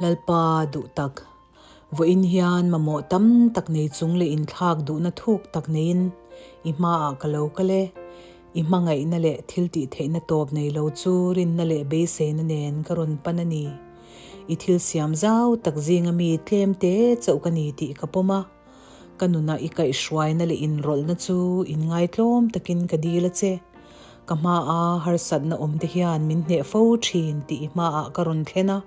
Lalpa duh tak, vawiin hian mamawh tam tak nei chung leh inthlak duhna thuk tak neiin i hmaah ka lo kal e. I hmangaihna leh thil tih theihna tawp nei lo chu rinna leh beiseina nen ka rawn pan a ni. I thil siam zau tak zinga mi tlem te chauh ka ni tih ka pawm a. Ka nunah i kaihhruaina leh inrawlhna chu inngaitlawm takin ka dil a che. Ka hmaa harsatna awm te hian min hneh fo thin tih i hmaah ka rawn thlen a.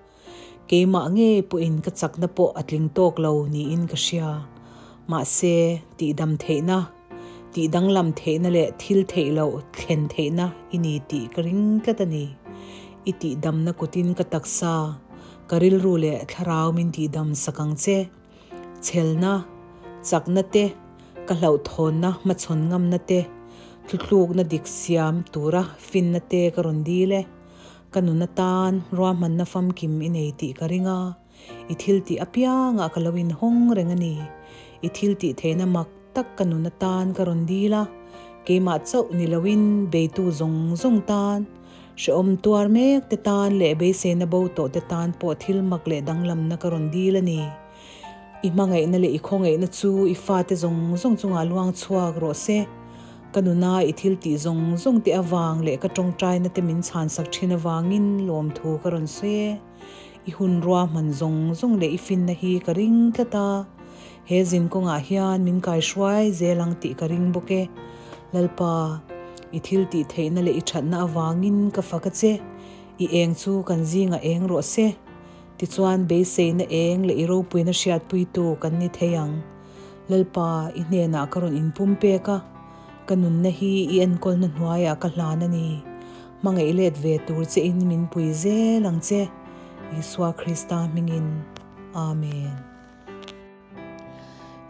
Keimah ngei pawhin ka chakna pawh a tling tawk lo niin ka hria. Mahse, tihdam theihna, tihdanglam theihna leh thil theih loh thlen theihna i ni tih ka ring tlat a ni. I tihdamna kutin ka taksa, ka rilru leh thlarau min tihdam sak ang che. Chhelna, chakna te, ka hlauhthawnna hmachhawn ngamna te, thuthlukna dik siam tura finna te ka rawn dil e. Ka nun atan ruahmanna famkim i nei tih ka ring a, i thil tih apiangah ka lo inhawng reng a ni. I thil tih theihna mak tak ka nun atan ka rawn dil a, keimah chauh ni loin beitu zawng zawng tan, Hrehawm tuar mek te tan leh beiseina bo tawh te tan pawh thil mak leh danglamna ka rawn dil a ni. I hmangaihna leh i khawngaihna chu i fate zawng zawng chungah luang chhuak rawh se. Ka nuna i thil tih zawng zawng te avang leh ka tawngtaina te min chhansak thin avangin lawmthu ka rawn sawi e. I hun ruahman zawng zawng leh i finna hi ka ring tlat a. He zin kawngah hian min kaihruai zel ang tih ka ring bawk e. Lalpa, i thil tih theihna leh i thatna avangin ka fak a che. I eng chu kan zingah eng rawh se. Tichuan beiseina eng leh i ropuina hriatpuitu kan ni thei ang. Lalpa, i hnenah ka rawn inpum pek a, ka nunna hi i enkawlna hnuaiah ka hlan a ni. Hmangaih let ve tur che in min pui zel ang che, Isua Krista hmingin. Amen.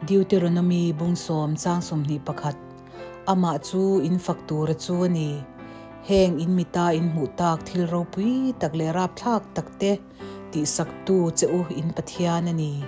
Deuteronomy bung sawm chang 21 Amah chu in fak tura chu a ni. Heng in mita in hmuh tak thil ropui tak leh rapthlak tak te tihsaktu che u in Pathian a ni.